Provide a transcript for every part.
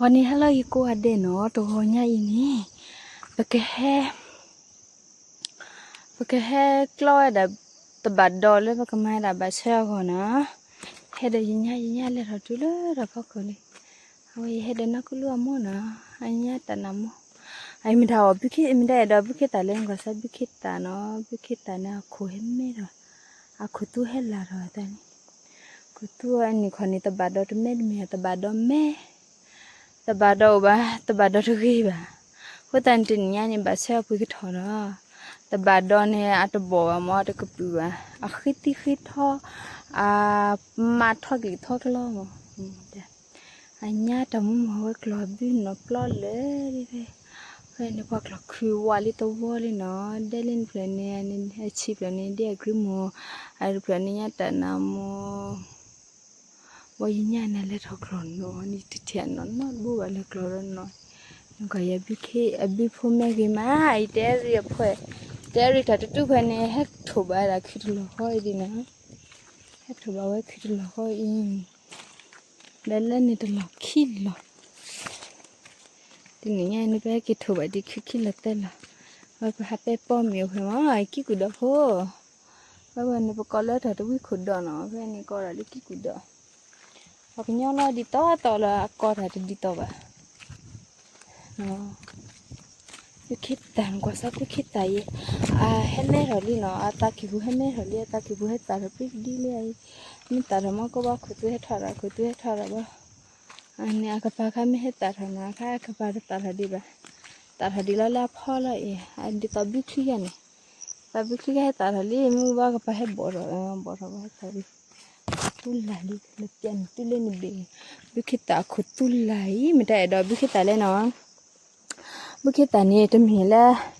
ဂီၤန့ၣ်ဟဲလီၤယကိးဂၤဒဲးနီၤ, တဂီၤညါအံၤန့ၣ် ပကဟဲ ပကဟဲကျီဝဲဒၣ် တဘၣ်ဒီးလၢပကမၤဒၣ်ဘၣ်ဆၢအဂီၢ်နီၤ, ဟဲဒီးယညါ ယညါလဲၤထီၣ်တုၤလၢတၢ်ဖီခိၣ်လံ, အဝဲယဟဲဒီးနီၢ်ကလူၢ်အမိၢ်နီၤ, အညါတၢ်နးမိၢ်, အမ့ၢ်တၢ်အီၣ်ဘုခ့ မ့ၢ်တၢ်အဲၣ်ဒိးဘုခ့သၣ်လၢနကွၢ်စၢ်ဘုခ့သၣ်နီၤ, ဘုခ့သၣ်န့ၣ် အခိၣ်ဟဲမဲထီၣ်, အခိၣ်သူဟဲလၢ်ထီၣ်အသးန့ၣ် ခိၣ်သူအနံၣ်ခီန့ၣ် တဘၣ်ဒီးတမဲတမ့ၢ် တဘၣ်ဒီးမဲ, တဘၣ်ဒီးအိၣ်ဘၣ် တဘၣ်ဒီးတဂ့ၤဘၣ်. အဃိသတးန့ၣ် တနံၤညါန့ၣ် ဘၣ်ဆၢအပှ့ၤကထီၣ်ဒီး တဘၣ်ဒီးန့ၣ် အတဘီၣ်ဘၣ်မ့ၢ် တကပုာ်ဘၣ်, အဃ့သံဃ့ထီ, အမၤထီကလံၤထီကလီမ့ၢ် အညါတၢ်မူမ့ၢ်ဝဲကျီၢ်ဘုနီၢ်ပျီလၢာ်လံဖဲ, ဖဲန့ၣ်ပှၤကျီၢ်ခုဝါလံတဝီလံနီၤ, ဒဲလၢနဖျၢၣ်န့ၣ် အဆံးဖျၢၣ်န့ၣ် ဒ်အကြံမူ, အတဖျၢၣ်န့ၣ်ညါတၢ်နးမူ, ဘီယညါန့ၣ်လဲၤထီၣ်ကျီၢ်နီၤန့ၣ် တထံၣ်နီၢ်နီၢ်တဘိဘၣ်လဲၤကျီၢ်ဒီးနီၤ, နကွၢ်ယဘုခ့ အဘုဖိမဲဂ့ၤမး အံၤတဲရံအဖှဲၣ်, တဲရံတၢ်တတူၢ်ဖဲန့ၣ် ဟဲထိၣ်ဘၣ်ဒၣ်ခုတလီၢ်ဃီအံၤဒ်နီၤ, ဟဲထိၣ်ဘၣ်ဝဲခုတလီၢ်ဃီအံၤ, ဒီးလၢန့ၣ်တလီၢ်ခံလီၢ် တနံၤညါန့ၣ် ပဟဲက့ၤထိၣ်ဘၣ်ဒံးခံခံလီၤသၢလီၤ, ဝဲပဟးပဲပီမ့ၢ်အိၣ်ဖဲမ့ၢ် ကံၢ်ကူၣ်ဒီးဖိ, ဝဲဝဲန့ၣ်ပကိးလၢတၢ်တဝံခိၣ်ဒီးနီၤ, ဖဲန့ၣ်ကိးဒၣ်လၢကံၢ်ကူၣ်ဒီး, ပှၤကညီလီၤဒ်သိးသိးလၢ အကိးတၢ်တဒ်သိးဘၣ် ဘုခ့သၣ် နကွၢ်စၢ်ဘုခ့သၣ်အံၤ, အဟဲမဲထီၣ်လံနီၤ, အသးကံၢ်ပူၤဟဲမဲထီၣ်လံ, အသးကံၢ်ပူၤဟဲသၣ်ထီၣ်ပြံဒံလံအံၤ, မ့ၢ်သၣ်ထီၣ်မ့ၢ်ကဘၣ်ခိၣ်သူဟဲထီၣ်ဒီး ခိၣ်သူဟဲထီၣ်ဒီးဘၣ်, န့ၣ်အကပၤခါမ့ၢ်ဟဲသၣ်ထီၣ်နီၤ, အခါအကပၤတသၣ်ထီၣ်ဒံးဘၣ်, သၣ်ထီၣ်ဒံးလီၤလၢအဖီလီၤအံၤ, ဒ်သိးဘုချံဂၤန့ၣ်, သးဘုချံဂၤဟဲသၣ်ထီၣ်လံ, မ့ၢ်ဘၣ်ကပၤဟဲဘီၣ်ထီၣ်, ဘီၣ်ထီၣ်ဘၣ်ဟဲသၣ်လံ သူလၢ်လံ လၢပျဲနုာ်တုၤလၢနဘ့ၣ်, ဘုခ့သၣ်အခိၣ်သူလၢ်အံၤ မ့ၢ်တၢ်အဲၣ်ဒိးဘုခ့သၣ်လဲၣ်နီၤ, ဘုခ့သၣ်န့ၣ်တမ့ၢ်လၢ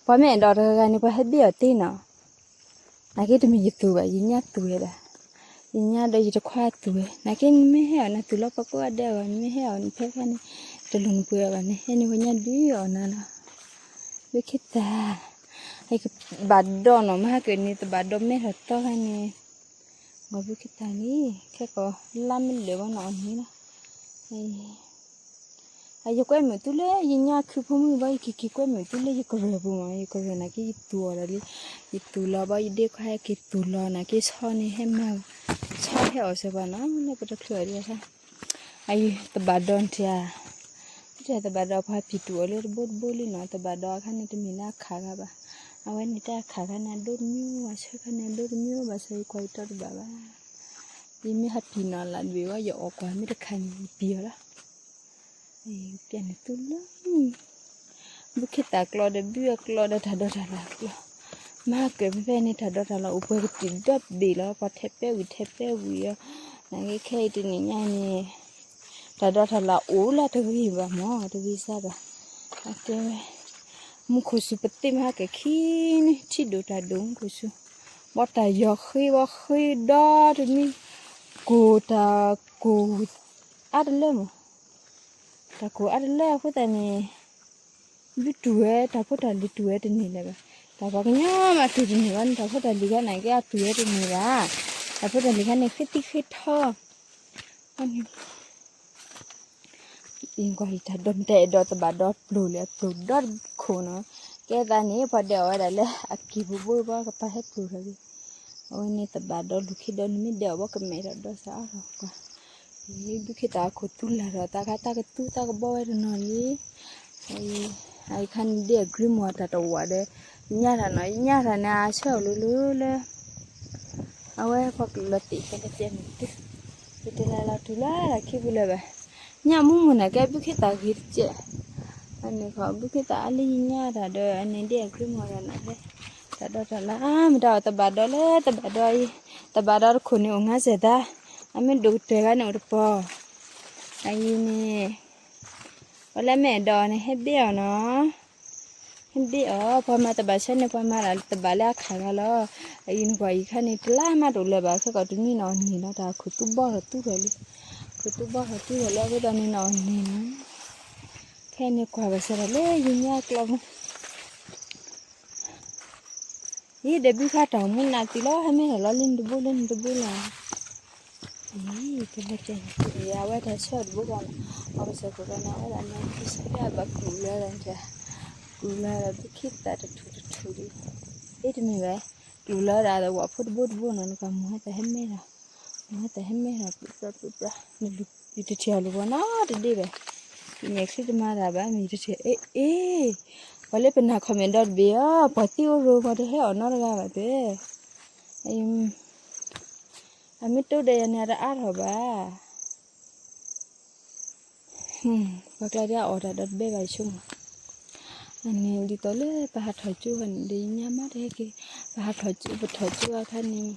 ပှၤမ့ၢ်အဲၣ်ဒိးတဂၤဂၤန့ၣ် ပှၤဟဲဘ့ၣ်အီၤသ့နီၤ, နာ်က့တမ့ၢ်ယသူဘၣ် ယညါသူဝဲဒၣ်, ယညါဒီးယတခွါသူဝဲ, နာ်က့နမ့ၢ်ဟဲအီၤနၤသူလီၤ ပှၤကိးဂၤဒဲးအဂီၢ် နမ့ၢ်ဟဲအီၤနဖဲခါန့ၣ် တလိၣ်နပှ့ၤအီၤဘၣ်န့ၣ် ဟဲန့ၣ်ပှၤညါဒုးအီၤနၤလီၤ, ဘုခ့သၣ် ယကဘၣ်ဒီးနီၤ မဟါကၢန့ၣ် တဘၣ်ဒီးမဲထီၣ်သီခါန့ၣ်, မ့ၢ်ဘုခ့သၣ်န့ၣ် ခဲကီးလါမ့ၢ်လၢာ်ဘၣ်နီၤအီၤန့ၣ်လီၤ, အယကွဲမုာ်သုလၢယညါခုဖိမုၣ်ဘၣ် ယက့ၤက့ၤကွဲမုာ်သုလၢယကရၢၢ်ပူၤမး ယကရၢၢ်နာ်က့ယသူအီၤဒီးလံ, ယသူလီၤဘၣ် ယဒ့ခွါဟဲက့ၤသူလီၤ နာ်က့ဆီန့ၣ်ဟဲမၤ, ဆီဟဲအီၣ်စၢၤပှၤနီၤ လၢပတချုးအီၤဒံးအခါ, အယတဘၣ်ဒီးနထံၣ်ဧါ, တဘၣ်ဒီးပှၤဖံးတူၢ်အီၤလၢတဘိတဘိလံနီၤ တဘၣ်ဒီးအခါန့ၣ်တမ့ၢ်လၢအခးဂၤဘၣ်, အဝဲန့ၣ်တၢ်အခးဂၤန့ၣ်အဒိတမံၤဘၣ် ဆၢခါန့ၣ်အဒိတမံၤဘၣ် ဆၢယကွၢ်ယတီတဘၣ်ဘၣ် ယမ့ၢ်ဟးပံာ်နီၤလၢတဘ့ၣ်ဝဲ ယအီၣ်ကွၢ်မ့ၢ်တခါန့ၣ် ယပံာ်အီၤလီၤ. ပျဲန့ၣ်သူလၢ ဘုခ့သၣ်ကျီဒီး ဘုအကျီဒီး တၢ်ဒိးတၢ်လၢ်အကျီ, မၤကၢၢ်ဖဲဖဲန့ၣ် တၢ်ဒိးတၢ်လၢ်အိၣ်ပှဲၤကတံာ်ဒီဘ့ၣ်လီၤ. ပှၤထဲးပဲဝံၤထဲးပဲဝံၤအီၤ, နာ်က့ခဲအံၤတနံၤညါန့ၣ် တၢ်ဒိးတၢ်လၢ်အိၣ်လၢတဂ့ၤဘၣ်မး တဂ့ၤစၢ်ဘၣ်. အကဲဝဲ မူခိၣ်စူၤပသ့ၣ်မၤကၢၢ်ခံန့ၣ် ထံၣ်ဒိၣ်တၢ်ဒိၣ်မူခိၣ်စူၤ, ဘီတၢ်ယီၤဃ့ဘီဃ့ဒီတနံၤ, ကိၢ်တၢ်ကိၢ်အါတလၢမး, တၢ်ကိၢ်အါတလၢအဃိသတးန့ၣ် ဒုးတူၢ်ဝဲ တၢ်ဖိတၢ်လံၤတူၢ်ဝဲတန့ၢ်လၢၤဘၣ်. တၢ်ပှၤကညီမးတူၢ်တန့ၢ်ဘၣ်န့ၣ် တၢ်ဖိတၢ်လံၤခါန့ၣ်က့ အတူၢ်ဝဲတန့ၢ်ဘၣ်. တၢ်ဖိတၢ်လံၤခါန့ၣ် ဃ့သံဃ့ထီ, အန့ၣ် အံၤကွၢ်အံၤ တၢ်ဒိးမ့ၢ်တၢ်အဲၣ်ဒိးသဘၣ်ဒီးပျိာ်လံ အပျိာ်ဒီတခိၣ်နီၤ. ကဲသးန့ၣ် ပှၤဒဲးအီၣ်ဝဲဒၣ်လၢအကံၢ်ပူၤဘိဘၣ် ကပၤဟဲပျိာ်ထီၣ်လံ. အဝဲန့ၣ်သဘၣ်ဒီးလူၤခ့ဒီး နမ့ၢ်ဒဲးအီၣ်ဘၣ်ကမဲာ်ဒီးဒီးစၢ်အါထီၣ်ကွၢ်. ဘုခ့သၣ်အခိၣ်သူလၢ်ဒီး သးခါသးကသူသးကဘီဝဲတနီၤလံ. အံၤခါန့ၣ်ဒ်အ green မီၤ တၢ်တဝာ်ဒီး ညၣ်တၢ်နီၤ ညၣ်တၢ်န့ၣ် အဆၢအီၤလိၤလိၤလၢ အဝဲပှၤကလီၤတံၢ်ဖဲလဲၣ်တဲန့ၣ် ပတဲလၢလီၤတူၢ်လၢတၢ်ခံပူၤလၢၤဘၣ်. ညၣ်မူမူန့ၣ်ကဲ ဘုခ့သၣ်ဂ့ၤတကဲး. အန့ၣ်ခီ ဘုခ့သၣ်အါလၢယညၣ်တၢ်ဒီး အန့ၣ်ဒ်အ green မီၤ တၢ်နီၤဖဲ တၢ်ဒီးတၢ်လၢ မ့ၢ်တၢ်အီၣ်သဘၣ်ဒီးလၢသဘၣ်ဒီးအံၤ သဘၣ်ဒီးတခိၣ်န့ၣ်အိၣ်ငါစဲးသး အမ့ၢ်ဒိၣ်ကတၢၢ်ဂၤန့ၣ်အိၣ်တပီၤ အအံၤန့ၣ် ပှၤလၢမ့ၢ်အဲၣ်ဒိးအီၤန့ၣ် ဟဲဘ့ၣ်အီၤနီၤ. ဟဲဘ့ၣ်အီၤ ပှၤမၤသဘၣ်ဆၢန့ၣ် ပှၤမၤဒၣ်သဘၣ်လၢအခးဂၤလီၤ. အအံၤနကွၢ်အံၤခါန့ၣ် တလါမးတအိၣ်လၢၤဘၣ် ခဲကီးတနွံန့ၣ်အီၣ်န့ၢ်လီၤ တၢ်ခိၣ်သူဘီထီၣ်သူထီၣ်လံ. ခိၣ်သူဘီထီၣ်သူထီၣ်လံ အဃိသတးန့ၣ်နီၤအီၣ်န့ၢ်လီၤ. ခဲအံၤန့ၣ်ကွၢ်ဘၣ်ဆၣ်ဒီးလၢယညါကျီပူၤ ယဒီးဘုခါတၢ်အိၣ်မူနးတုၤလီၤ ဟဲမ့ၢ်ထီၣ်လီၤလၢနတဘိလၢနတဘိလီၤ. အံၤ ကဲလၢကဲန့ၣ် အဝဲတၢ်ဆၢတဘိဘၣ်နီၤ, အဝဲဆၢကိးဂၤန့ၣ် အဝဲဒၣ်မ့ၢ်ခံဆၢကဘၣ်ကူးလၢဒၣ်န့ၣ်, ကူးလၢဒၣ်ဘုခံသးတထူၣ်တထူၣ်ဒံး, အ့ တမ့ၢ်ဘၣ်, ကူးလၢဒၣ်ဝဲဖိတဘိတဘိနီၤ, နကမူဟဲတၢ်ဟဲမဲဒီး, မူဟဲတၢ်ဟဲမဲဒီး ပျုးပြၢပျုးပြၢ, နလူၤ ယတထံၣ်အီၤလၢၤဘၣ်နီတဒ့ဘၣ်, ယမဲာ်ချံတမၤတၢ်ဘၣ် မ့ၢ်ယတထံၣ်, အ့ အ့ ပှၤလၢပနၢ် comment ဒီတဘ့ၣ်အီၤ ပှၤသံအိၣ်ရိၤ ပှၤတဟဲအီၣ်နီတဂၤဘၣ်တဲ, အံၤ အမ့ၢ်တိၢ်ဒီးယၤန့ၣ် အတအါထီၣ်ဘၣ်. ပှၤကျါဒ်အီၣ်တၢ်ဒီတဘ့ၣ်ဘၣ်ဆိမး, အန့ၣ်ဒ်သိးလၢပဟးထီၣ်ကၠိဃီန့ၣ် ဒီးညါမးတဟဲက့ၤ, ပဟးထီၣ်ကၠိ ပထီၣ်ကၠိအခါန့ၣ်,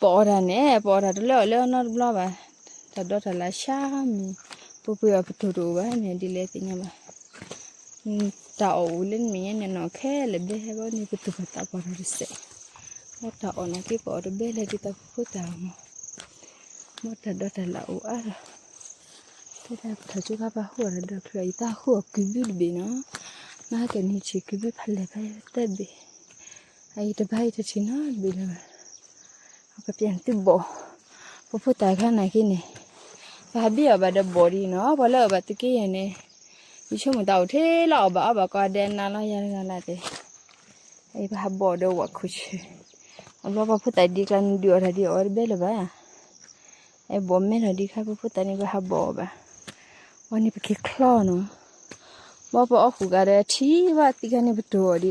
ပအီၣ်တၢ်န့ၣ် ပအီၣ်တၢ်တလၢအီၣ်လၢအီနီတဘျီဘၣ်, တၢ်ဒီတၢ်လၢဆါမံၤ, ပှဲၤပှဲၤအီၤပတိၢ်တအိၣ်ဘၣ်မ့ၢ်ဒ်လဲၣ်သ့ၣ်ညါဘၣ်. တၢ်အီၣ်အိၣ်လၢနမဲာ်ညါန့ၣ်နီၢ်ခဲလၢာ်ဘဲဟဲဘီန့ၣ် ပသူၣ်ပသးပှၢ်ထီၣ်တစဲး, လၢတၢ်အီၣ်နာ်က့ပအီၣ်တဘဲလၢဒ်သိးပဖိသၣ်မး, မ်တၢ်ဒီတၢ်လၢအအိၣ်အါထီၣ်, တဲဒၣ်ပထီၣ်ကၠိခါပဟးဟူအီၣ်တၢ်ဒီချံအံၤ သးဟူအီၣ်ကုၢ်ဘုတဘ့ၣ်နီၤ, မၤဟဲက့ၤနံၤဆံးကုၢ်ဘုဖးလဲၢ်ဖးသၢဘ့ၣ်, အအံၤတဘၣ်အံၤတထံၣ်နီတဘ့ၣ်လၢၤဘၣ်. ပကပျဲသုဘီၣ်, ပဖိသၣ်ခါနာ်က့န့ၣ်, ပဟးဘံၣ်အီၣ်ဘၣ်ဒီးဘီၣ်ဒ်နီၤ, ပှၤလၢအအိၣ်ဘၣ်သုးက့ယဲၢ်န့ၣ်, ယဆိကမိၣ်သးအိၣ်ထဲလၢအီၣ်ဘၣ်အီဘၣ်ကီးဒဲးနၤလီၤယၤတဂၤလၢ်တဲ, အအံၤပဟးဘီၣ်ဒီးဝဲခိၣ်ဆၢ, အဘျီပဖိသၣ်ဒံးကျါန့ၣ် ဒုးအီၣ်တၢ်ဒံးအီၣ်ဝဲတဘဲလၢၤဘၣ်, အဘီၣ်မဲထီၣ်ဒံးခါပဖိသၣ်န့ၣ် ပဟးဘီၣ်အီၣ်ဘၣ်, ဝဲန့ၣ်ပက့ၤချီနီၤ, ဘီပအီၣ်ဃုာ်ဂၤဒီးထံၣ်ဘၣ်သံခါန့ၣ် ပတိၢ်အီၣ်ဒံးအီၤဒံး တပျဲသုလၢပဖိသၣ်ခါန့ၣ်မး, နး နးဘီ, နကအီၣ်ဘၣ်တကးသံတပီၢ်န့ၣ် နဘၣ်အီၣ်ဒီနံၣ်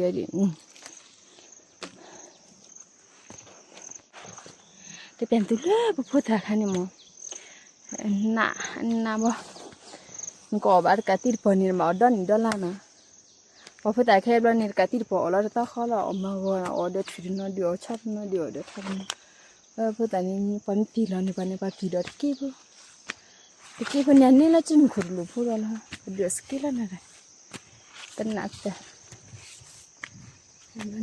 ဒီလါနီၤ, ပှၤဖိသၣ်ခဲအံၤဘျီန့ၣ် တကးသံတပီၢ်အီၣ်လီၤတသီဃီလီၤ, အီၣ်မၤဂီၤ အီၣ်ဒီးထွံၣ်တနီၤဒုး အီၣ်ဆီတနီၤဒုး အီၣ်ဒီးထီတနီၤ, ပှၤဖိသၣ်န့ၣ် ပှၤမ့ၢ်ပျံၤလီၤန့ၣ် ပှၤန့ၣ် ပှၤပျံၤဒီးတက့ၢ်ဖိ, တက့ၢ်ဖိန့ၣ် အန့ၢ်လၢစုမုၢ်ခိၣ်တလိာ်ဖိဒီးလီၤ, ပဒုးအီၣ်စက့လီၤနၤ, တနး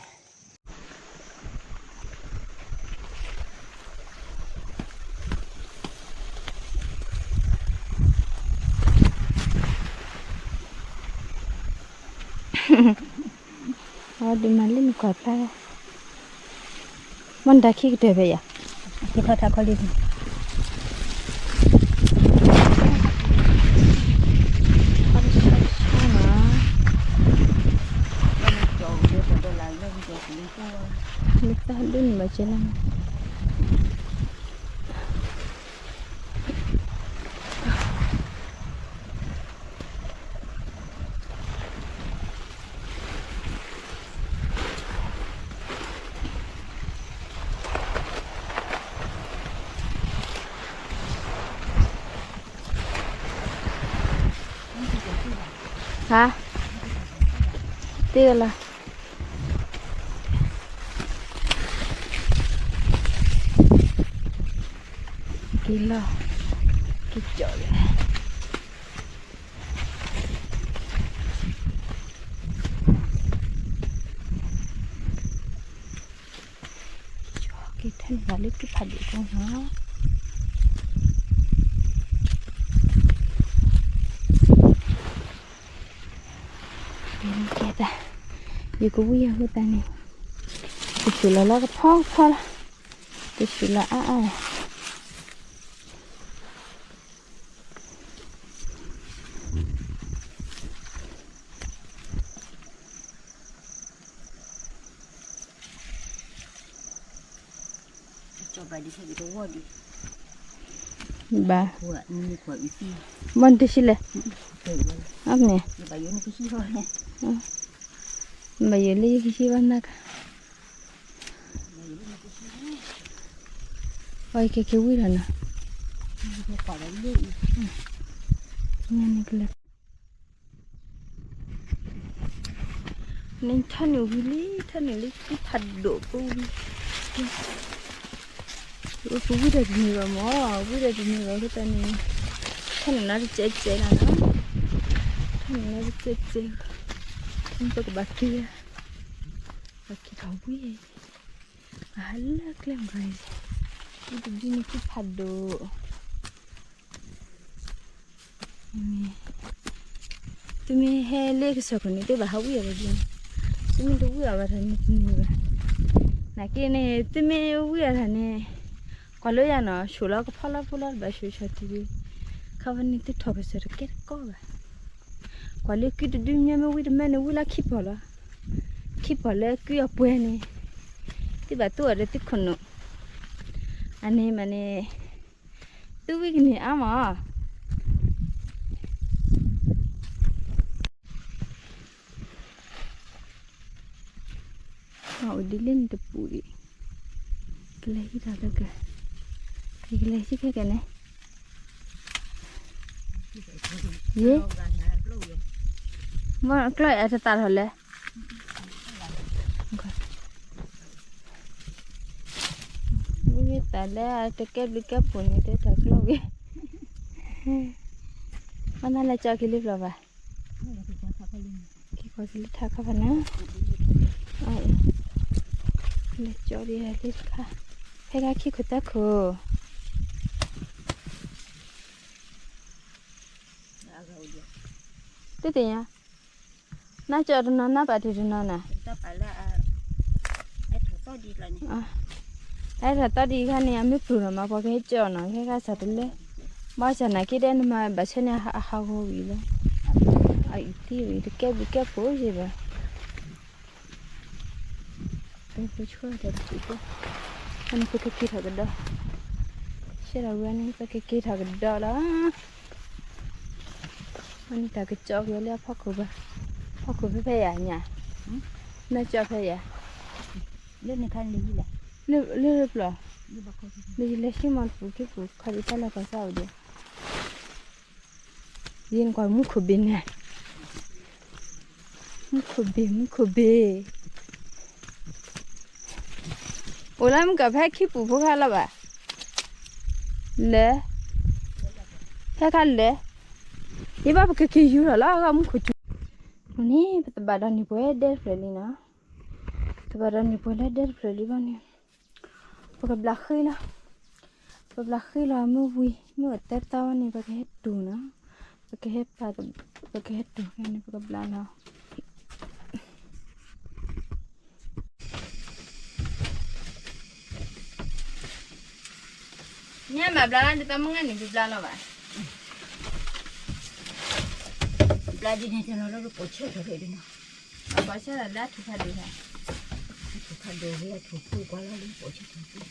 တၢ် အဝဲဒုးမၤလၢနကွၢ်ဖျါ, မ့ၢ်နတၢ်ခံကတၢၢ်ဖဲယၤ, က့ၤထီၣ်ထးခီလံ, လၢတၢ်ဒိးန့ၣ်ဘၣ်ကဲလီၤ. ဟါ, တ့ၢ်လီၤ, က့ၤလီၤ, က့ၤကၠီၣ်လၢ က့ၤထၢနုာ်လၢကဖးဒိၣ်ကီၢ်နီၤ, ကဲသး, ယကဝံၣ်အဃိသတးန့ၣ်, ကဆူၣ်လီၤလီၤကဖီကဖီလီၤ, ကဆူၣ်လီၤအါအါ ဘၣ်, ဘၣ်တဆံလဲၣ်, အမ့ၢ်, ဘၣ်ယိၣ်လၢယကဟံးဘၣ်နၤကါ, အကဲက့ၤဝံၣ်ဒီးနီၤ, နထၢနုာ်ဝံၤလံ ထၢနုာ်လံ ကဖးဒိၣ်ပူၤ, ပဝံၣ်ဒီးတန့ၢ်ဘၣ်မး, ဝံၣ်ဒီးတန့ၢ်ဘၣ်အဃိသတးန့ၣ်, ထၢနုာ်နီတစဲးစဲးလီၤနီၤ, ထၢနုာ်နီတစဲးစဲး, ပကဘၣ်က့ၤ, ဘၣ်က့ၤထီၣ်ဝံၣ်, အဟးလၢကျဲမုၢ်ဂီၤအံၤ, ဝံၣ်တဒုန့ၣ်ကဖးဒိၣ် သုမ့ၢ်ဟဲလၢကစၢၢ်ခိၣ်န့ၣ် သုဘၣ်ဟးဝံၣ်အီၤဘၣ်ဒ်န့ၣ်, သုမ့ၢ်တဝံၣ်အီၤဘၣ်တၢ်န့ၣ်တန့ၢ်ဘၣ်, နာ်က့န့ၣ် သုမ့ၢ်ဝံၣ်အီၤတၢ်န့ၣ်, ကွၢ်လၢယၤနီၤ ဆိးလီၤကဖီလီၤဖိလီၤ တဘၣ်ဆိးဆၢတုၤ, ခါဝဲန့ၣ်သုထီၣ်ကစၢၢ်တကဲတကီဘၣ်. ကွၢ်လၢကုတဒုမ့ၢ်မ့ၢ်ဝံတမ့ၢ်န့ၣ် ဝံလီၤခံပီၢ်လီၤ. ခံပီၢ်လၢကုအပှဲၤန့ၣ်, သုဘၣ်သူအီၤဒီးသုခိၣ်နူာ်, အန့ၣ်မးန့ၣ်, သူဝံကန့ၢ်အါမး. အိၣ်ဒ်လဲၣ်န့ၣ်တပူၤဒံး, ကလဲၤဟံးထီၣ်လၢက, ယကလဲၤဟံးခဲကဲန့ၣ်, ယ, မ့ၢ်ကျီၢ်အတသးထီၣ်လဲၣ်. ဝံသးလၢတကဲဘျုးကဲဖှိၣ်န့ၣ် တဲတၢ်ကျီၢ်ဝံၤ, မ့ၢ်နလဲၤကၠီက့ၤလံဘျီဘၣ်, က့ၤကီၢ်က့ၤလံထါခါဘၣ်နၤ, လဲၤကၠီဒ်လဲၣ်တခါ, ဖဲဂၤခံခိၣ်သၢခိၣ် တသ့ၣ်ညါ, နကၠီတနီၤ နပာ်တ့ၢ်တနီၤနၤ, အဲၣ်ထီၣ်သီဒံးခါန့ၣ် အမ့ၢ်ပျိာ်နီၤမး ပှၤကဟဲကၠီနီၤ ကဟဲဂၤစၢ်တလၢ, ဘၣ်ဆၣ်နာ်က့ဒဲးနမၤဘၣ်ဆၢန့ၣ်အဟးဂီၤဝံၤလီၤ, အအံၤသံဝံၤ တကဲဘျုးကဲဖှိၣ်ယဲဘၣ်. ပဆိတၢ်တပူၤ, အန့ၣ်ပကက့ၤထီၣ်ကဒီး, ဆဲးဒီးဝဲန့ၣ် ပကက့ၤထီၣ်ကဒီးလီၤ. အန့ၣ်တၢ်ကကၠီက့ၤလၢအဖီခိၣ်ဘၣ်, ဖီခိၣ်ဖဲဖဲယၤညါ, နကၠီဖဲယၤ, လၢနခါန့ၣ်, လၢပျီ, လၢယလဲၤဆံမီၤတပူၤခံပူၤ ခီဒံးဖဲလၢကီၢ်စၢ်အိၣ်ဒီး ယနကွၢ်မူခိၣ်ဘ့ၣ်န့ၣ်, မူခိၣ်ဘ့ၣ် မူခိၣ်ဘ့ၣ်, အိၣ်လၢမုၢ်ကီၢ်ဖဲခံပူၤဖိခါလီၤဘၣ်, လဲၤ, ဖဲခါလဲၤ, ယဘၣ်ပကက့ၤယူၤထီၣ်လၢအဂီၢ်မူခိၣ်စူၤ, န့ၣ် ပသဘၣ်ဒီးနံၣ်ပှဲၤဒဲတဖျၢၣ်လံနီၤ, သဘၣ်ဒီးနံၣ်ပှဲၤလၢဒဲတဖျၢၣ်လံဘၣ်န့ၣ် ပကဘျးဃ့လီၤ, ပဘျးဃ့လီၤမ့ၢ်ဝံၤ မ့ၢ်အိၣ်သၢသီဝဲန့ၣ် ပကဟဲတူၢ်နီၤ, ပကဟဲပာ်, ပကဟဲတူၢ်ဖဲန့ၣ် ပကဘျးလီၤ. ညါမၤဘျါလၢဒ်သိးမုၢ်ဂၤန့ၣ် ပဘျါလီၤဘၣ်, ဘျါဒ်န့ၣ်တနီၤလၢပိာ်ဆၢထီၣ်ဖဲဒ်နီၤ, ပိာ်ဆၢထီၣ်လၢအထူၣ်ဖးဒိၣ်, ထူၣ်ဖးဒိၣ်ဝဲအထူၣ်ဖးကွၢ်လီၤလၢပိာ်ဆၢထီၣ်ဖဲ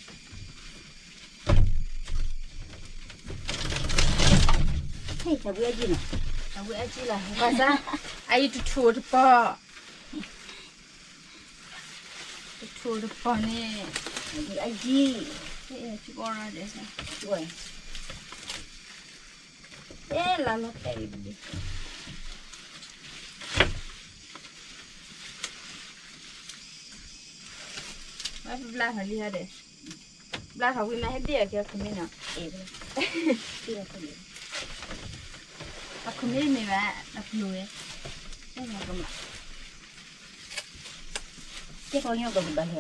အဝဲအကံလီၤ, ဘၣ်ဆၣ်, အအံၤတထူၣ်တပီၢ်, တထူၣ်တပီၢ်န့ၣ်, အကံ, အဲ, လီၤတဲာ်, ဝဲပဘျါထီၣ်လံဟဲဒီး, ဘျါထီၣ်ဝံၤမးဟဲဘ့ၣ်အက့ၤအခိၣ်မ့ၢ်နီၤ, အခိၣ်မ့ၢ်မ့ၢ်ဘၣ်, အပျိၢ်ဝဲ, ကဲပှၤကညီကျိာ်ဘၣ်လၢၤ,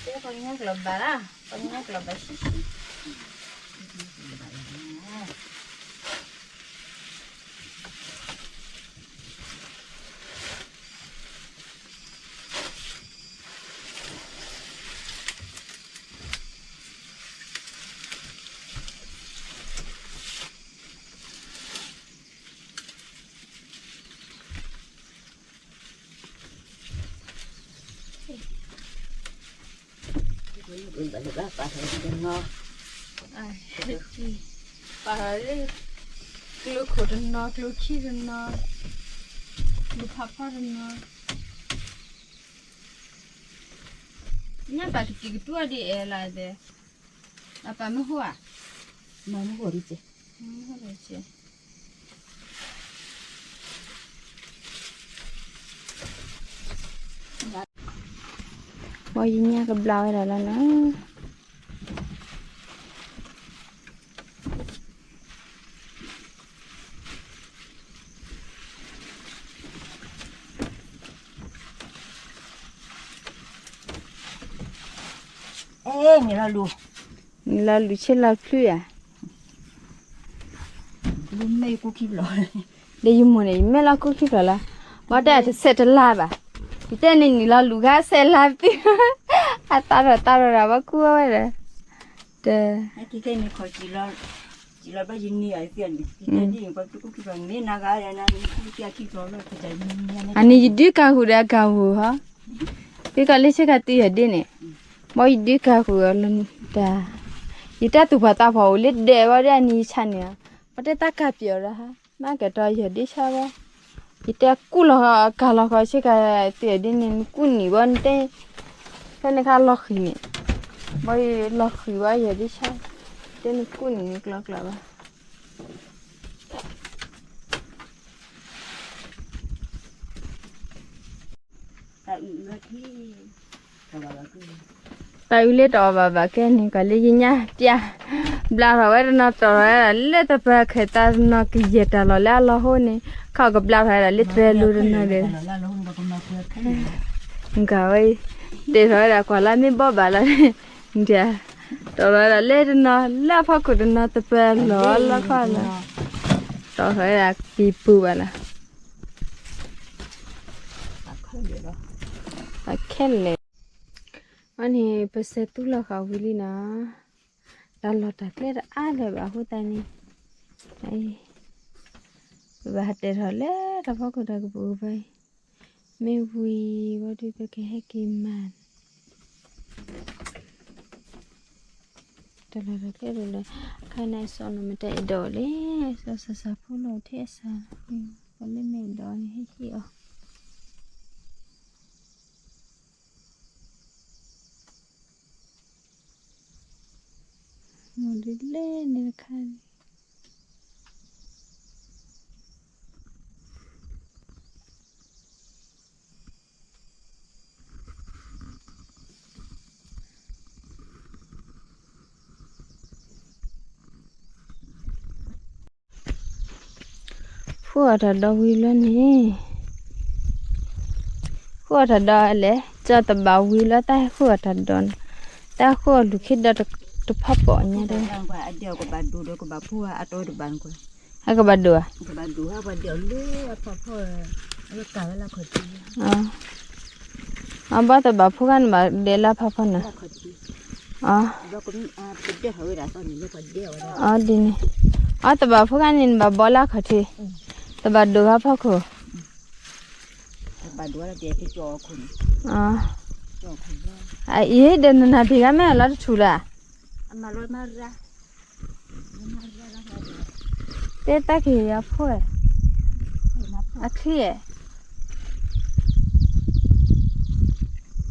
ကဲပှၤကညီကျိာ်ဘၣ်လၢ, ပှၤကညီကျိာ်ဘၣ်ဆံးဆံး ပာ်ထီၣ်လၢ, ပာ်ထီၣ်လၢ, ကျိခိၣ်တနီၤ, ကျိခံတနီၤ, ကျိဖးဖီတနီၤ, ညၣ်ပာ်ကစံၣ်ကတူၢ်အီၤဒ်အဲၣ်လၢ်ဒီး, အပာ်မ့ၢ်ဟိဧါ, မ့ၢ်ဟိဒ်စ့ၢ် ဝဲယညၣ်ကဘျါဝဲဒၣ်လီၤနီၤ. အဲ နံၤလီၤလူၤ, နံၤလီၤလူၤဆ့လီၤဖျုးယၤ, လူၤမဲာ်ကူခံဖျၢၣ်, ဒီးယမိၢ်န့ၣ် ယမဲာ်လီၤကူခံဖျၢၣ်လီၤ, ဘၣ်တဲတဆဲးတလါဘၣ်, ယတဲန့ၣ်နံၤလီၤလူၤခါဆဲးလါသံ, အသးထီၣ်သးထီၣ်ဒီးဘၣ်ကူဝဲဝဲဒီး, တ တဲ အန့ၣ်ယဒုးကၢ်ဃုာ်ဒီးအကၢ်ဟူးဟီ, ဖံကီးလၢဆ့ကၤတံၢ်ယၤဒ်န့ၣ်, ဘၣ်ယဒုးကၢ်ဃုာ်အီၤလၢတၢ်, ယတၢ်သူၣ်ဖှံသးဖှီၣ်အိၣ်လၢဒဲးဘၣ်ဒီးအန့ၣ်ယဆါန့ၣ်, ပတဲတၢ်ကၢ်ပၠီၣ်ဒီးဟါ, မ့ၢ်ကတီၤယဲၢ်ဒ့ဆါဘၣ်, ယတဲကူၣ်လီၤဃီၤကၢ်လီၤဃီၤဆ့ကၤတံၢ်ယၤဒ်န့ၣ် နကူၣ်နံၣ်ဘၣ်နတဲ, ဖဲန့ၣ်ခါလီၤဃံၤန့ၣ်, ဘၣ်ယလီၤဃံၤဘၣ်ယဲၢ်ဒ့ဆါ, တဲနကူၣ်နံၣ်န့ၣ်ကျီကျီဘၣ် တၢ်အုးလၢတအီၣ်ဘၣ်ဘၣ်ကဲန့ၣ် ကီးလၢယညၣ်ပျၢ်, ဘျါထီၣ်ဝဲတနီၤ တီၢ်ထီၣ်ဝဲဒၣ်လၢတပၢၤခဲ တၢ်နီၤကယဲၢ်တၢ်လီၢ်လၢအလီၢ်ဟိန့ၣ် ခီကဘျါထီၣ်ဝဲဒၣ်လၢတြဲၤလိၤတနီၤဒီး ကဝဲ တဲထီၣ်ဝဲဒၣ်ကွၢ်လၢမ့ၢ်ဘီၣ်ဘၣ်လီၤ, တီၢ်ထီၣ်ဝဲဒၣ်လၢတနီၤ လၢအဖီခိၣ်တနီၤ တပၢၤလီၤလီၤခီလီၤ, တီၢ်ထီၣ်ဝဲဒၣ်ကံၢ်ပူၤဘၣ်လီၤ. အခဲလၢာ်, အန့ၣ် ပစဲးသူလီၤဃာ်ဝံၤလံနီၤ, တၢ်လီၢ်တၢ်ကျဲတအါလၢၤဘၣ်အဃိသတးန့ၣ်, ပဘၣ်ဟးတဲာ်ထီၣ်လၢတၢ်ဖီခိၣ်တၢ်ကပူၤကပၤအံၤ, မ့ၢ်ဝံၤဝံၤဒီးပကဟဲက့ၤမၤ တၢ်လီၢ်တၢ်ကျဲလၢ ခါန့ၣ်အစီလီၤမတၤအဲၣ်ဒိးလဲၣ်, စီၤစၢ်စၢ်ဖိလီၤထဲအစၢ်, ပှၤလၢမ့ၢ်အဲၣ်ဒိးန့ၣ်ဟဲဟ့ၣ်အီၤ, မ့ၢ်ဒ်လဲၣ်န့ၣ်တခါန့ၣ် ဃုအီၣ်တၢ်ဒီဝံၤလီၤန့ၣ်, ဃုအီၣ်တၢ်ဒီလဲၣ်, ကၠီတဘၣ်ဝံၤလီၤ တၢ်ဟဲဃုအီၣ်တၢ်ဒီ, တၢ်ဃုအီၣ်လူၤခ့ဒီတဖီပိာ်ညါဒီး, ဟဲကဘၣ်ဒိၣ်ဧါ, အဘၣ်တဘၣ်ဖိခါန့ၣ်ဘၣ်ဒဲးလၢဖးဖီန့ၣ်, အဒ်န့ၣ်, အတဘၣ်ဖိခါန့ၣ် နဘၣ်ဘီလၢခီၣ်ထံး, တဘၣ်ဒိၣ်ဂၤဖီခိၣ်, အံၤဒီးနနၢ်ဖံးဂၤမ့ၢ်အလီၤတထူၣ်လၢ် တဲတၢ်က့ၤယၤဖိ, အချံ,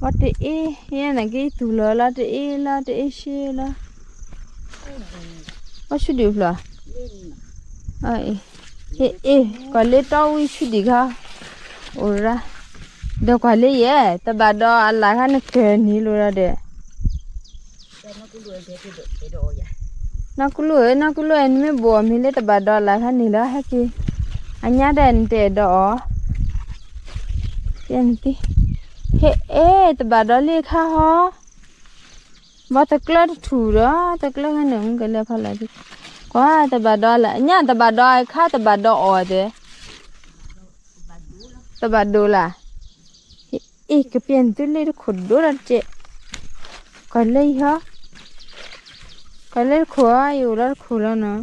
ဝဲတအ့, ယဲန့ၣ်က့ၤသူၣ်လီၤလီၤ တအ့လီၤ တအ့ဆ့လီၤ, ဝဲဆူဒံၣ်ဖျိ, အ့, ကွၢ်လၢတီဝံၤဆူဒံၣ်ခါ, အိၣ်ရၣ်, ဒီးကွၢ်လၢယဲ, တဘၣ်ဒီးအလၢ်ခါနကၢၢ်နံၤလိာ်ဒီး နီၢ်ကလူးဧၢ, နီၢ်ကလူးဧၢ, နမ့ၢ်ဘိးအီၤမ့ၢ်လၢတဘၣ်ဒီးလၢ်ခါန့ၣ်လီၤ ဟဲက့ၤ, အညါဒဲးနတအဲၣ်ဒိးအီၤ, ဟဲအဲၣ်တဘၣ်ဒီးလံခါဟီ, ဘၣ်တကျၢတထူၣ်ဒီး တကျၢခါန့ၣ် မုၢ်ကလဲၤဖီလာ်ဒံး, ကွၢ်တဘၣ်ဒီးလၢ် ညါတဘၣ်ဒီးအခါတဘၣ်ဒီးအီၤတဲ တဘၣ်ဒိလၢ်, အ့ၣ် ကပျဲၢ်နသုလၢတခိၣ်ဒိၣ်ဒီးတကဲး, ကွၢ်လၢယဟီ, ကွၢ်လၢတခိၣ်ဧါ ယအိၣ်လၢတခိၣ်လီၤနီၤ,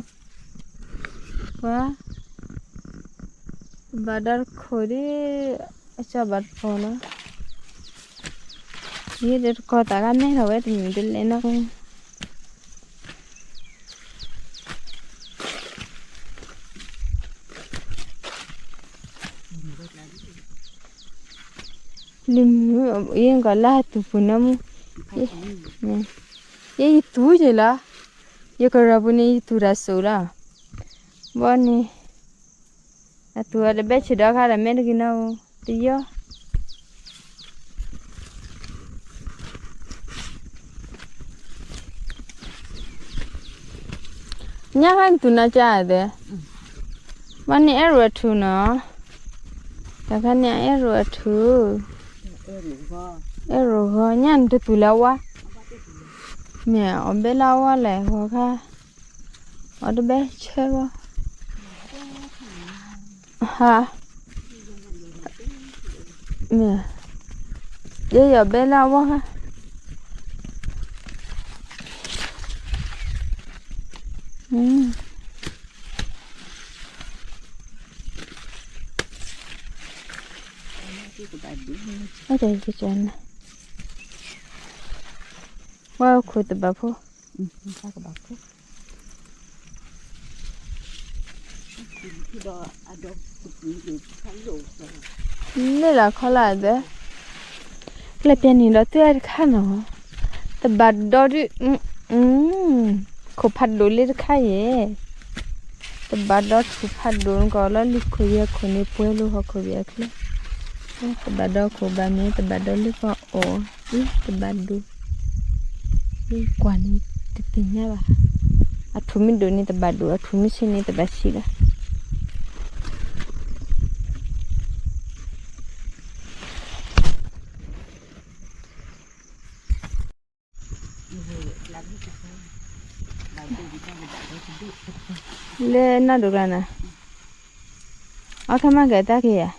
ကွၢ်, ဘၣ်ဒီးတခိၣ်ဒီး, အစီဘၣ်တခိၣ်လီၤ, ယဒီးတကီၢ်သးဂၤမဲထီၣ်ဝဲတမံၤတလဲၣ်နီၤ လံမုၢ် ယကီးလၢဟဲသူၣ်ပူၤနၢမူ, ယဲယသူၣ်ယဲလီၤ, ယကရၢပူၤန့ၣ် ယသူၣ်တၢ်စိၤလီၤ, ဘီန့ၣ်, အသူၣ်အီၤတဘဲဆ့ၣ်ဒီခါဒီး မဲတဂ့ၤနီၢ်ဧိၤ, တယီၢ် ညါခါနသူၣ်နၤကၢ်ဒဲး, ဘၣ်န့ၣ်အဲၣ်ရိၣ်အထူၣ်နီၤ, တၢ်ခါန့ၣ်အဲၣ်ရိၣ်အထူၣ်, အဲၣ်ရိၣ်ဂီၤ ညါနတသူၣ်လၢဝါ, မ့ၢ်အီၤဘဲလၢဝါလဲၣ် ဂီၤခါ, အီၤတဘဲဆၢဂီၤ ဟါ, မ့ၢ်, ယဲယီၤဘဲလၢအဝီခါ, အတကန ဝဲခိၣ်တဘၣ်ဖိ လၢလၢခီလၢအသး ကျဲပျဲန့ၣ်ဒီး သွဲၣ်တခါနီၤ, တဘၣ်ဒီဒုး, ခိၣ်ဖးဒိၣ်လၢတခါယဲၢ်, တဘၣ်ဒီထူၣ်ဖးဒိၣ်နကီးလီၤ လံာ်ခိၣ်ယဲၢ်ခိၣ်န့ၣ် ပှဲၤလိဟီၣ်ခိၣ်ဘၣ်အချ့, တဘၣ်ဒီခိၣ်ဘၣ်မ့ၢ် တဘၣ်ဒီလၢပှၤအီၣ်, အံၤတဘၣ်ဒိၣ်, အံၤကွၢ်န့ၣ် တသ့ၣ်ညါဘၣ်, အထူၣ်မ့ၢ်ဒိၣ်န့ၣ်တဘၣ်ဒိၣ်, အထူၣ်မ့ၢ်ဆံးန့ၣ်တဘၣ်ဆံးဘၣ်. လၢနီၢ်ဒိၣ်ကျါန့ၣ်, အီၣ်ခဲမၤကတၢ်က့ၤယၤ,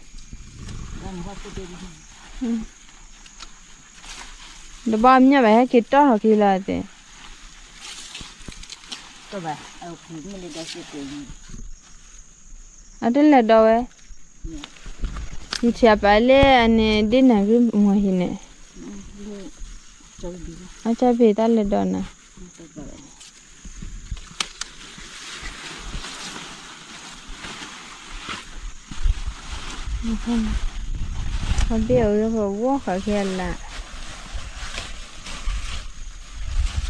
တဘၣ်မ့ၢ်ဘၣ်ဟဲက့ၤတီၢ်ထီၣ်က့ၤလီၤသ့ၣ်, အတလဲၤဒီးဝဲ, ယထံၣ်အပာ်လၢအန့ၣ်ဒ်နဂ့ၢ်မီၢ်ဟံၣ်န့ၣ်, အကၢ်ဖံးတၢ်လဲၤဒီးနၤ, ပဘ့ၣ်အီၤဝဲပဝီဃာ်က့ၤအလၢ်,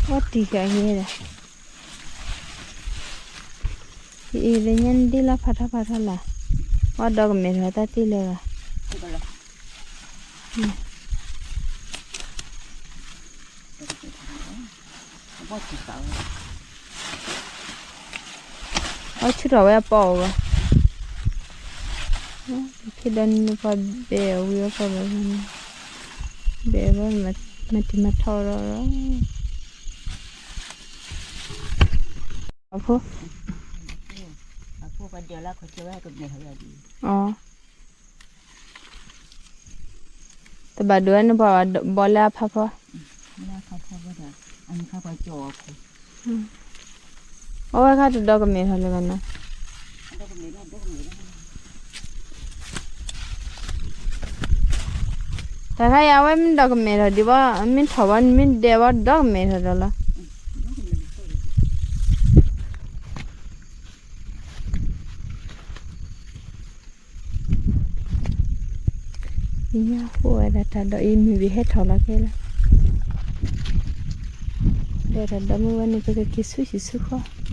ဝီတံၢ်ဃာ်က့ၤဒီး အံၤလၢညါနဒ်လၢဖးထီဖးထီလၢ်, ဝဲဒီးကမဲာ်ထီၣ်တၢ်တ့ၢ်လၢၤဂၤ, အီၣ်ဆူၣ်ထီၣ်ဝဲအပီအီၤဂီၢ်, ဖဲဒီးနပှၤဘဲအီၤဝံၤအီၤပီဘဲ, ဘဲဝဲမၤတံၤမၤထီၣ်ဒီး, အဖိ အီ တဘၣ်ဒိးဝဲန့ၣ်ပှၤဘီလၢအဖးဖီ, အဝဲခါတဒီးကမဲာ်ထီၣ်လၢၤဘၣ်နီၤ, တၢ်ခါအံၤအဝဲမ့ၢ်ဒီးကမဲာ်ထီၣ်ဒံးဘၣ်, မ့ၢ်ထီၣ်ဘၣ် မ့ၢ်ဒဲးဘၣ်ဒီးကမဲာ်ထီၣ်ဒီးလီၤ. ယညၣ်ဟိၣ်ဝဲဒၣ်တၢ်ဒီးအံၤ မုၢ်ဘ့ၣ်ဟဲထီၣ်လီၤခဲလၢာ်, ဒီးတၢ်ဒီးမုၢ်ဝဲန့ၣ် ပကက့ၤဆူဟံၣ်ဆူဃီ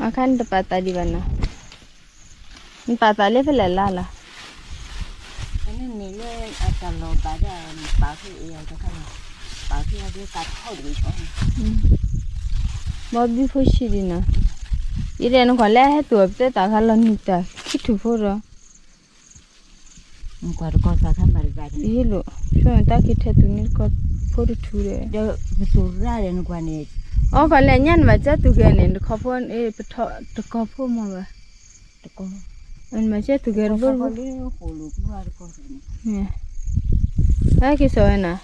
အခါနတပာ်သးဒံးဘၣ်နီၤ, နပာ်သးလၢဖဲလဲၣ်လါလီၤ, န့ၣ်လၢအတၢ်လီၤဘၣ်ဒၣ် ပာ်ဖဲအံၤတခါ, ပာ်ဖဲအံၤတခါ, ဘီဘံဖိဆံးဒံးနီၤ, အံၤဒီးနကွၢ်လၢဟဲသူၣ်အီၤပတဲသးခါလီၤနံၤတၢ်ခံထူၣ်ဖိဒီး နကွၢ်တကီၢ်သးခါမၤတဂၤန့ၣ် ယဟ့ၣ်လိာ်, ဆိတၢ်က့ၤထဲသူန့ၣ်တကီၢ်ဖိတထူၣ်ဒီး ဒီးပသူၣ်ရၣ်ဒီးနကွၢ်န့ၣ်, အီၣ်ကွၢ်လဲၣ်ညါနဘၣ်ကၢ်သူၣ်ကဲန့ၣ် တခီဖိ ပထီၣ်တကီၢ်ဖိမ့ၢ်ဘၣ်, တကီၢ်, နဘၣ်ကၢ်သူၣ်ကဲတဘိတဘိ, ဟဲက့ၤစိာ်ဝဲနၤ,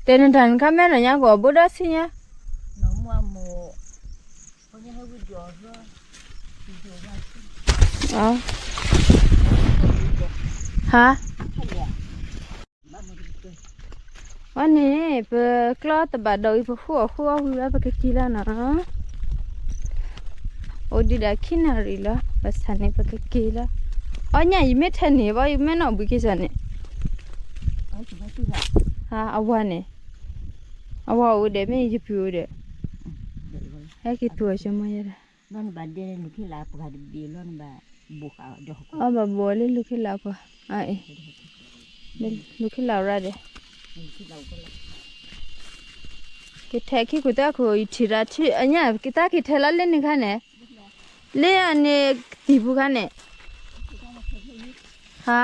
တဲနတၢ်နခါမဲနီၤညါကီၢ်ဘိဒီးဆံညါ ဟါ, အန့ၣ် ပကျီတဘၣ်ဒီးအံၤ ပဃုအီၣ်ဃုအီၣ်ဝံၤဝဲ ပကက့ၤလီၤနီၤ, အိၣ်ဒံးဒၣ်ခံနၣ်ရံၣ်လီၤ ဘၣ်ဆၣ်န့ၣ် ပကက့ၤလီၤ, အီၣ်ညၣ်အံၤမ့ၢ်ထဲန့ၣ်ဘၣ် ယမ့ၢ်နီၢ်ဘှံးက့ၤစၢ်န့ၣ်, ဟါ အဝၤန့ၣ်, အဝၤအိၣ်ဒဲး မ့ၢ်ယပုၢ်အိၣ်ဒဲး, ဟဲက့ၤသူၣ်အီၤဆၢမီၤယဲဒၣ် အီၣ်ဘၣ်ဘိးလၢလူၤခ့လၢ်ပှၤ, အအံၤ, လူၤခ့လၢ်ရၣ်ဒီး, ကထဲးခံခိၣ်သၢခိၣ် ယထံၣ်ရၣ်ထံၣ်အညၣ် ကသးက့ၤထဲးလီၤလၢန့ၣ်ခါန့ၣ်, လၢအန့ၣ်ကသံၣ်ပူၤခါန့ၣ်, ဟါ,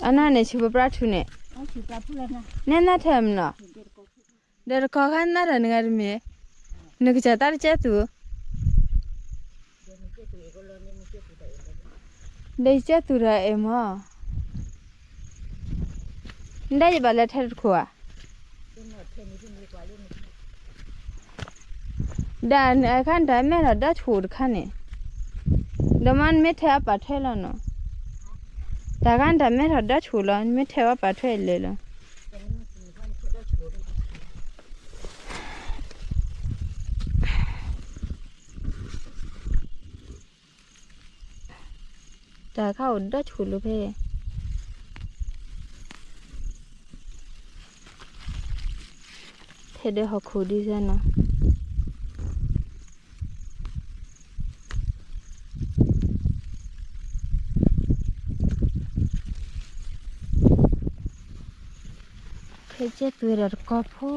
အနၢ်န့ၣ် ဆူပပြၢ်ထူန့ၣ်, နဲနၢ်ထဲမနီၤ, ဒီးတကီၢ်ခါနၢ်တၢ်နဂၤတမ့ၢ်, နကစၢ်တၢ်တကဲသူ, ဒီးယကဲသူဒီးအဲၣ်မး, နဒၣ်ယဘၣ်လဲၤထဲတခိၣ်ဧါ, ဒ်အခါနတၢ်မဲထီၣ်ဒီဆူၣ်တခါန့ၣ်, ဒီးမ့ၢ်နမ့ၢ်ထဲအပာ်ထွဲလီၤနီၤ, တၢ်ခါနတၢ်မဲထီၣ်ဒီဆူၣ်လီၤ နမ့ၢ်ထဲအပာ်ထွဲလဲၤလီၤ. တၢ်ခါအိၣ်ဒီဆူၣ်လီၤဖဲ, ထဲဒီးဟီၣ်ခိၣ်ဒ်စဲနီၤ, ဖဲကဲသူဝဲဒၣ်တကီၢ်ဖိ,